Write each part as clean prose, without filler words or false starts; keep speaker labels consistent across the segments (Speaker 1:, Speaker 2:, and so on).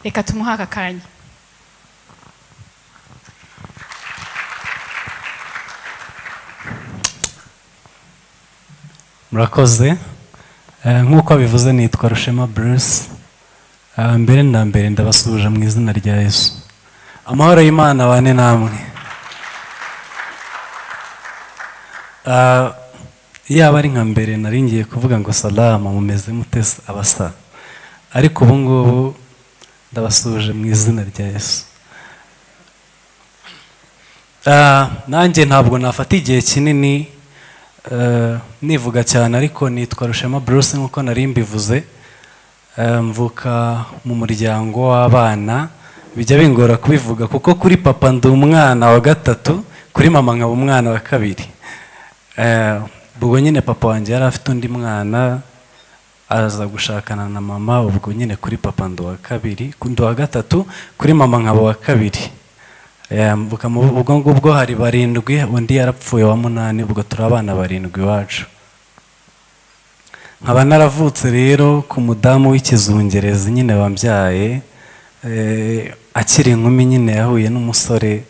Speaker 1: Reka tumuhe aka kanya.
Speaker 2: Murakoze. Nk'uko bivuze, nitwa Rushema Bruce. Mbere na mbere ndabasuhuje mu izina rya Yesu. Amahoro y'Imana abane namwe. Yaba ari nka mbere nari ngiye kuvuga ngo salama, mumeze mute se abasa, ariko ubu ngubu ndabasuhuje mu izina rya Yesu. Nanjye ntabwo nafata igihe kinini nivuga cyane, ariko nitwa Rushema Bruce nk'uko nari mbivuze. Mvuka mu muryango w'abana, bijya bingora kubivuga kuko kuri papa ndi umwana wa gatatu, kuri mama nkaba umwana wa kabiri. Ubwo nyine papa wanjye yari afite undi mwana, aza gushakana na mama, ubwo nyine kuri papa ndi uwa kabiri, ndi uwa gatatu, kuri mama nkaba uwa kabiri. Mvuka ubwo ngubwo hari barindwi, undi yarapfuye wa munani, ubwo turi abana barindwi iwacu. Nkaba naravutse rero ku mudamu w'ikizungerezi nyine wambyaye, akiri inkumi nyine yahuye n'umusore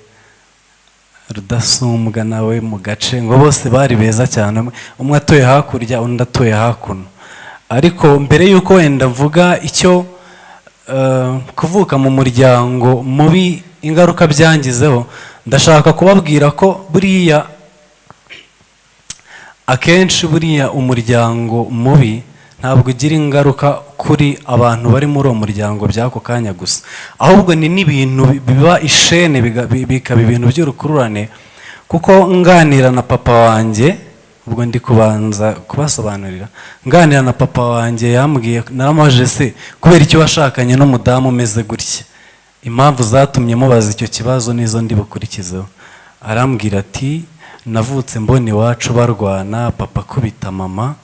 Speaker 2: rudasumbwa nawe mu gace, ngo bose bari beza cyane, umwe atuye hakurya undi atuye hakuno. Ariko mbere y'uko wenda mvuga icyo kuvuka mu muryango mubi ingaruka byangizeho, ndashaka kubabwira ko buriya akenshi buriya umuryango mubi ntabwo ugira ingaruka kuri abantu bari muri uwo muryango by'ako kanya gusa, ahubwo ni n'ibintu biba ishene, bikaba ibintu by'urukururane. Kuko nganira na papa wanjye, ubwo ndi kubanza kubasobanurira, nganira na papa wanjye yambwiye, naramubajije se kubera icyo washakanye n'umudamu umeze gutya, impamvu zatumye mubaza icyo kibazo nizo ndi bukurikizeho. Arambwira ati navutse mbona iwacu barwana, papa akubita mama,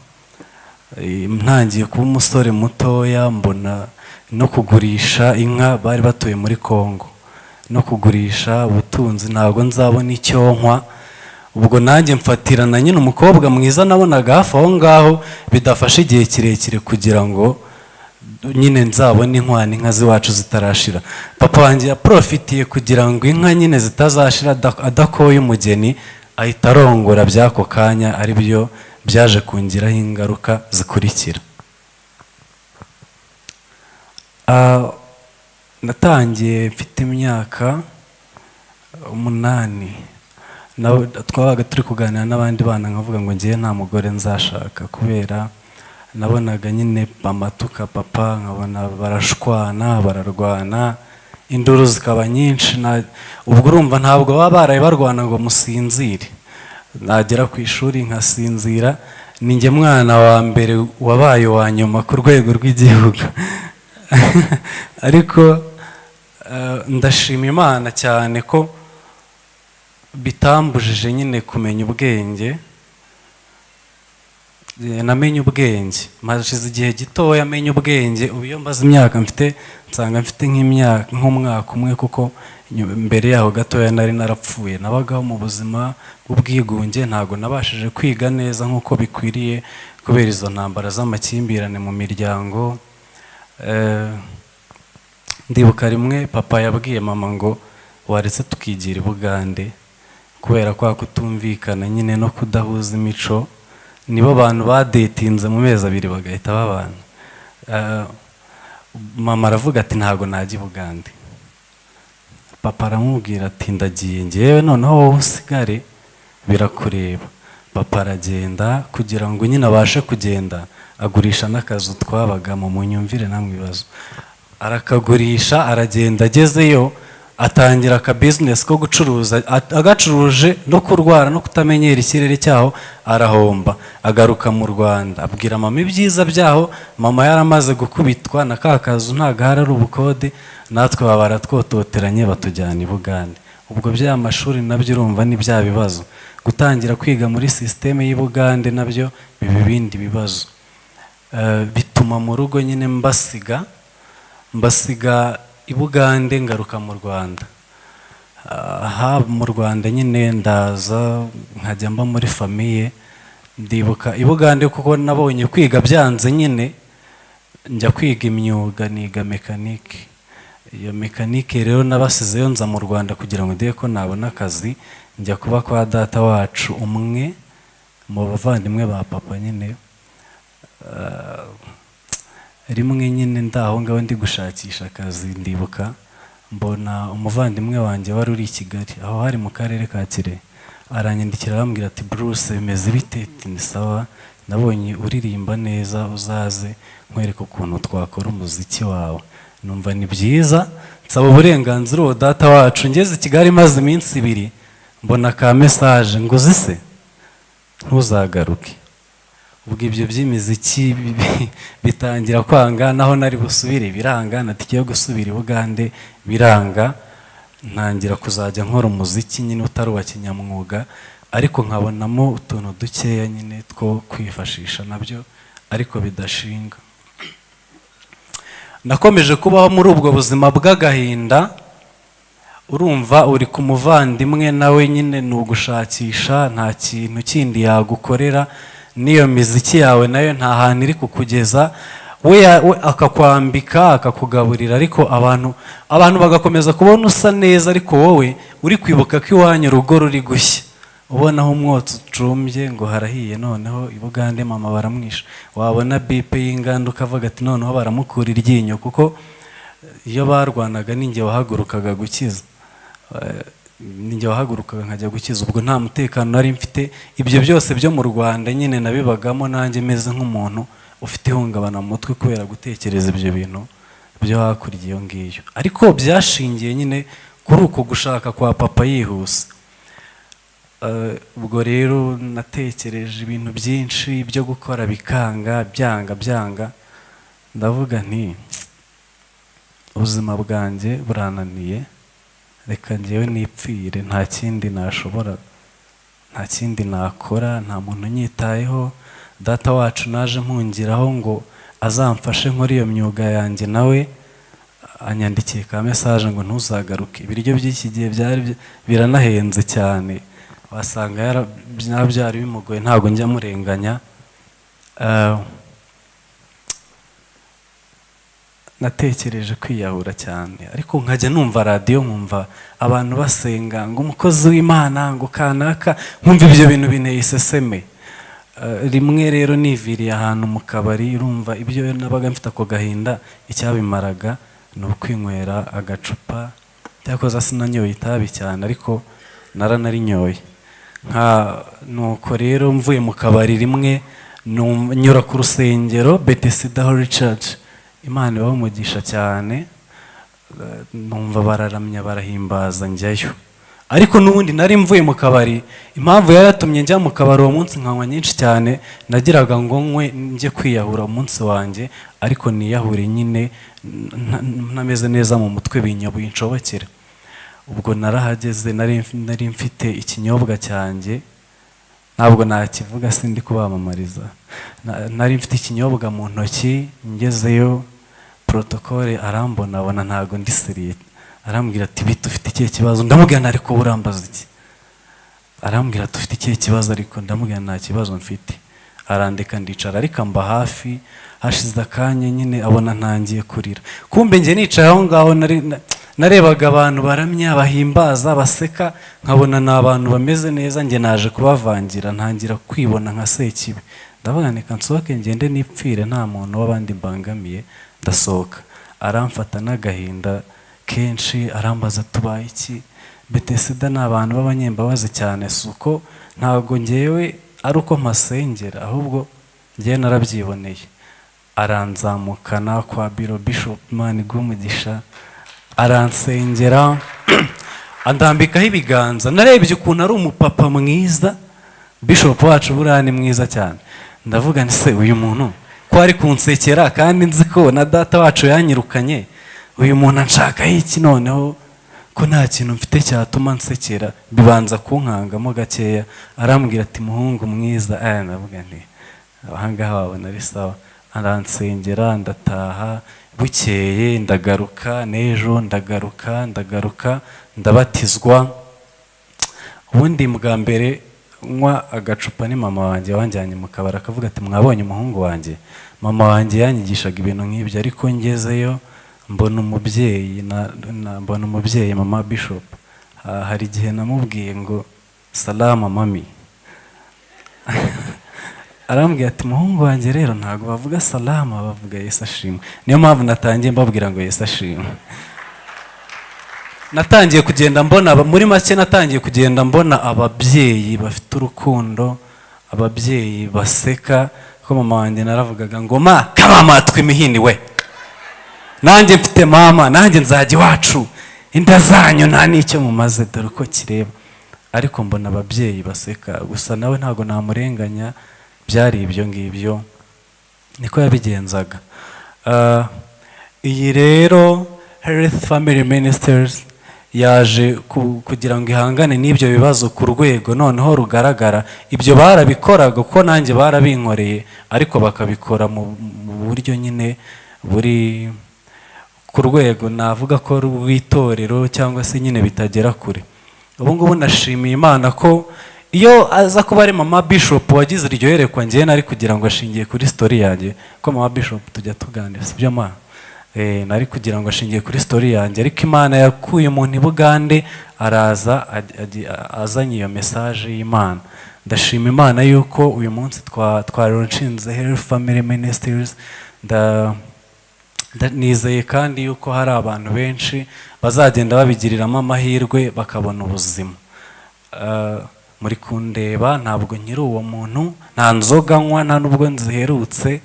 Speaker 2: ntangiye kuba umusore mutoya mbona no kugurisha inka, bari batuye muri Kongo, no kugurisha ubutunzi ntabwo nzabona icyo nkwa. Ubwo nanjye mfatirana nyine umukobwa mwiza nabonaga hafi aho ngaho, bidafashe igihe kirekire kugira ngo nyine nzabone inkwano inka z'iwacu zitarashira. Papa wanjye yaprofitiye kugira ngo inka nyine zitazashira adakoye umugeni, ahita arongora by'ako kanya, ari byo byaje kungiraho ingaruka zikurikira. Natangiye mfite imyaka 8, twabaga turi kuganira n'abandi bana nkavuga ngo ngiye nta mugore nzashaka, kubera nabonaga nyine mama atuka papa, nkabona barashwana bararwana, induru zikaba nyinshi. Ubwo urumva ntabwo baba baraye barwana ngo musinzire. Nagera ku ishuri nkasinzira, ni njye mwana wa mbere wabaye uwa nyuma ku rwego rw'igihugu. Ariko ndashima Imana cyane ko bitambujije nyine kumenya ubwenge. Namenye ubwenge hashize igihe gitoya, menye ubwenge. Ubu iyo mbaze imyaka mfite nsanga mfite nk'umwaka umwe, kuko mbere yaho gatoya nari narapfuye. Nabagaho mu buzima bw'ubwigunge, ntabwo nabashije kwiga neza nk'uko bikwiriye kubera izo ntambara z'amakimbirane mu miryango. Ndibuka rimwe papa yabwiye mama ngo waretse tukigira i Bugande, kubera kwa kutumvikana nyine no kudahuza imico. Nibo bantu badetinze mu mezi abiri bagahita babana. Mama aravuga ati ntabwo najya i Bugande. Papa aramubwira ati ndagiye ngewe, noneho wowe usigare birakureba. Papa aragenda, kugira ngo nyine abashe kugenda agurisha n'akazu twabagamo, munyumvire namwe ibibazo. Arakagurisha aragenda, agezeyo atangira aka business ko gucuruza, agacuruje no kurwara no kutamenyera ikirere cyaho arahomba. Agaruka mu Rwanda abwira mama ibyiza byaho, mama yaramaze gukubitwa na ka kazu nta gahari ari ubukode, natwe baba baratwototeranye batujyana i Bugande. Ubwo bya mashuri nabyo urumva ni bya bibazo, gutangira kwiga muri système y'i Bugande nabyo biba ibindi bibazo. Bituma mu rugo nyine mbasiga i Bugande ngaruka mu Rwanda. Aha mu Rwanda nyine ndaza nkajya mba muri famille. Ndibuka i Bugande kuko nabonye kwiga byanze nyine njya kwiga imyuga, niga mekanike. Iyo mekanike rero nabasizeyo, nza mu Rwanda kugira ngo ndebe ko nabona akazi, njya kuba kwa data wacu, umwe mu bavandimwe ba papa nyine. Rimwe nyine ndaho ngaho ndi gushakisha akazi, ndibuka mbona umuvandimwe wanjye wari uri i Kigali, aho hari mu karere ka Kirehe, aranyandikira arambwira ati: "Bruce, bimeze bite?" Ati: "Ni sawa, nabonye uririmba neza, uzaze nkwereke ukuntu twakora umuziki wawe." Numva ni byiza, nsaba uburenganzira uwo data wacu. Ngeze i Kigali, maze iminsi 2, mbona ka message ngo: "Uzi se, ntuzagaruke." Ubwo ibyo by'imiziki bitangira kwanga, naho nari busubire biranga, na tike yo gusubira i Bugande biranga. Ntangira kuzajya nkora umuziki nyine utari uwa kinyamwuga, ariko nkabonamo utuntu dukeya nyine two kwifashisha nabyo, ariko bidashinga. Nakomeje kubaho muri ubwo buzima bw'agahinda. Urumva uri ku muvandimwe, nawe nyine ni ugushakisha, nta kintu kindi yagukorera, n'iyo miziki yawe nayo nta hantu iri kukugeza. We akakwambika, akakugaburira, ariko abantu bagakomeza kubona usa neza, ariko wowe uri kwibuka ko iwanyu urugo ruri gushya, ubona aho umwotsi ucumbye ngo harahiye, noneho i Bugande mama baramwishe. Wabona bipe y'inganda ukavuga ati: "Noneho baramukura iryinyo," kuko iyo barwanaga ninjye wahagurukaga gukiza. Ninjye wahagurukaga nkajya gukiza. Ubwo nta mutekano nari mfite. Ibyo byose byo mu Rwanda nyine nabibagamo nanjye meze nk'umuntu ufite ihungabana mu mutwe kubera gutekereza ibyo bintu byo hakurya iyo ngiyo, ariko byashingiye nyine kuri uko gushaka kwa papa yihuse. Ubwo rero natekereje ibintu byinshi byo gukora, bikanga, byanga byanga. Ndavuga nti: "Ubuzima bwanjye burananiye, reka njyewe nipfire, nta kindi nashobora, nta kindi nakora, nta muntu unyitayeho." Data wacu naje mpungiraho ngo azamfashe nkore iyo myuga yanjye, nawe anyandikiye ka message ngo: "Ntuzagaruke." Ibiryo by'iki gihe byari biranahenze cyane, wasanga byari bimugoye, ntabwo njya murenganya. Natekereje kwiyahura cyane, ariko nkajya numva radiyo, nkumva abantu basenga ngo umukozi w'Imana ngo kanaka, nkumva ibyo bintu binteye iseseme. Rimwe rero niviriye ahantu mu kabari, urumva ibyo nabaga mfite ako gahinda, icyabimaraga ni ukwinywera agacupa. Cyakoze sinanyoye itabi cyane, ariko naranarinyoye. Nka nuko rero mvuye mu kabari rimwe, nyura ku rusengero Bethesda Holy Church, Imana ibaha umugisha cyane. Numva bararamya, barahimbaza, njyayo. Ariko n'ubundi nari mvuye mu kabari. Impamvu yari yatumye njya mu kabari uwo munsi nkanywa nyinshi cyane, nagiraga ngo nywe njye kwiyahura umunsi wanjye, ariko niyahure nyine ntameze neza mu mutwe, binshobokera. Ubwo narahageze, nari mfite ikinyobwa cyanjye, ntabwo nakivuga, sindi kubamamariza. Nari mfite ikinyobwa mu ntoki, ngezeyo protocole arambona, abona ntabwo ndi sérieux, arambwira ati: "Bite, ufite ikihe kibazo?" Ndamubwira nti: "Ariko urambaza iki?" Arambwira ati: "Ufite ikihe kibazo?" Ariko ndamubwira: "Nta kibazo mfite." Arandeka ndicara, ariko amba hafi. Hashize akanya nyine abona ntangiye kurira. Kumbe njye nicaye aho ngaho, narebaga abantu baramya, bahimbaza, baseka, nkabona ni abantu bameze neza. Njye naje kubavangira, ntangira kwibona nka sekibi. Ndavuga: "Reka nsohoke ngende nipfire, nta muntu w'abandi mbangamiye." Ndasohoka, aramfata n'agahinda kenshi, arambaza: "Tubaye iki?" Betesida ni abantu b'abanyembabazi cyane. Si uko, ntabwo ngewe ari uko mpasengera, ahubwo ngewe narabyiboneye. Aranzamukana kwa biro bishop, Imana iguhe umugisha, aransengera, andambikaho ibiganza. Narebye ukuntu ari umupapa mwiza, bishop wacu buriya ni mwiza cyane. Ndavuga nti: "Se uyu muntu ko ari kunsekera, kandi nzi ko na data wacu yanyirukanye, uyu muntu anshakaho iki noneho ko nta kintu mfite cyatuma nsekera?" Bibanza kunkangamo gakeya. Arambwira ati: "Muhungu mwiza." Aya, ndavuga nti: "Ahangaha wabona ari sawa." Aransengera, ndataha. Bukeye ndagaruka, n'ejo ndagaruka, ndagaruka, ndabatizwa. Ubundi bwa mbere nywa agacupa ni mama wanjye wanjyanye mu kabari, akavuga ati: "Mwabonye umuhungu wanjye." Mama wanjye yanyigishaga ibintu nk'ibyo, ariko ngezeyo Mbona umubyeyi mbona umubyeyi mama Bishop. Hari igihe namubwiye ngo "Salama mami", arambwira ati: "Muhungu wanjye, rero ntabwo bavuga salama, bavuga Yesu ashimwe." Niyo mpamvu natangiye mbabwira ngo Yesu ashimwe. Natangiye kugenda mbona muri make natangiye kugenda mbona ababyeyi bafite urukundo, ababyeyi baseka, ko mama wanjye naravugaga ngo: "Ma kamama, twimihini we, nanjye mfite mama, nanjye nzajya iwacu, inda zanyu nta n'icyo mumaze, dore uko kireba." Ariko mbona ababyeyi baseka gusa. Nawe ntabwo namurenganya, byari ibyo ngibyo, niko yabigenzaga. Iyi rero Health Family Ministries yaje kugira ngo ihangane n'ibyo bibazo ku rwego noneho rugaragara. Ibyo barabikoraga, kuko nanjye barabinkoreye, ariko bakabikora mu buryo nyine buri ku rwego navuga ko rw'itorero, cyangwa se nyine bitagera kure. Ubu ngubu nashimiye Imana ko iyo aza kuba ari mama Bishop wagize iryo yerekwa, njyewe nari kugira ngo ashingiye kuri story yanjye, ko mama Bishop tujya tuganira, sibyo ma? Nari kugira ngo ashingiye kuri story yanjye, ariko Imana yakuye umuntu i Bugande araza azanye iyo message y'Imana. Ndashima Imana yuko uyu munsi twaronshinze Health Family Ministries. Nizeye kandi yuko hari abantu benshi bazagenda babigiriramo amahirwe bakabona ubuzima. Muri kundeba, ntabwo nkiri uwo muntu, nta nzoga nywa, nta nubwo nziherutse.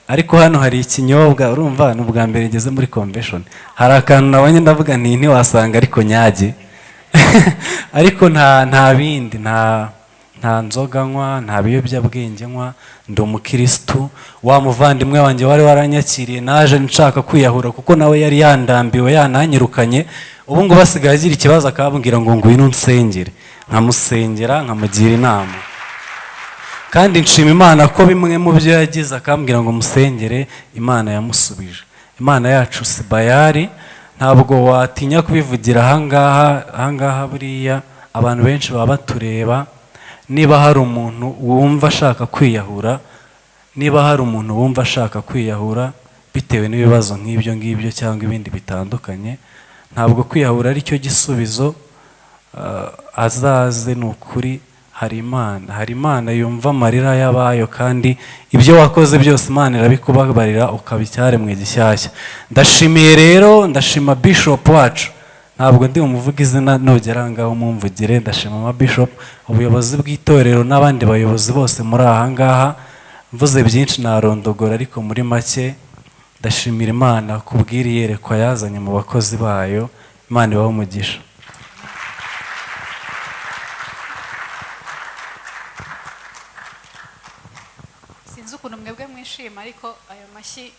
Speaker 2: Ariko hano hari ikinyobwa, urumva ni ubwa mbere ngeze muri convention, hari akantu nabonye ndavuga nti ntiwasanga ariko nyage, ariko nta bindi, nta nzoga nywa, nta biyobyabwenge nywa, ndi umukirisitu. Wa muvandimwe wanjye wari waranyakiriye naje nshaka kwiyahura, kuko nawe yari yandambiwe yananyirukanye, ubu ngubu asigaye agira ikibazo akambwira ngo ngwino unsengere, nkamusengera, nkamugira inama. Kandi nshima Imana ko bimwe mu byo yagize akambwira ngo musengere, Imana yamusubije. Imana yacu si Bayari, ntabwo watinya kubivugira ahangaha. Ahangaha buriya abantu benshi baba batureba. Niba hari umuntu wumva ashaka kwiyahura, niba hari umuntu wumva ashaka kwiyahura bitewe n'ibibazo nk'ibyo ngibyo cyangwa ibindi bitandukanye, ntabwo kwiyahura ari cyo gisubizo. Azaze, ni ukuri hari Imana, hari Imana yumva amarira y'abayo, kandi ibyo wakoze byose Imana irabikubabarira, ukaba icyaremwe gishyashya. Ndashimiye rero, ndashima Bishop wacu, ntabwo ndi bumuvuge izina, nugera aha ngaho mumvugire. Ndashima ama Bishop, ubuyobozi bw'itorero n'abandi bayobozi bose muri aha ngaha. Mvuze byinshi narondogora, ariko muri make ndashimira Imana kubw'iri yerekwa yazanye mu bakozi bayo. Imana ibahe umugisha.
Speaker 1: Sinzi ukuntu mwebwe mwishima, ariko ayo mashyi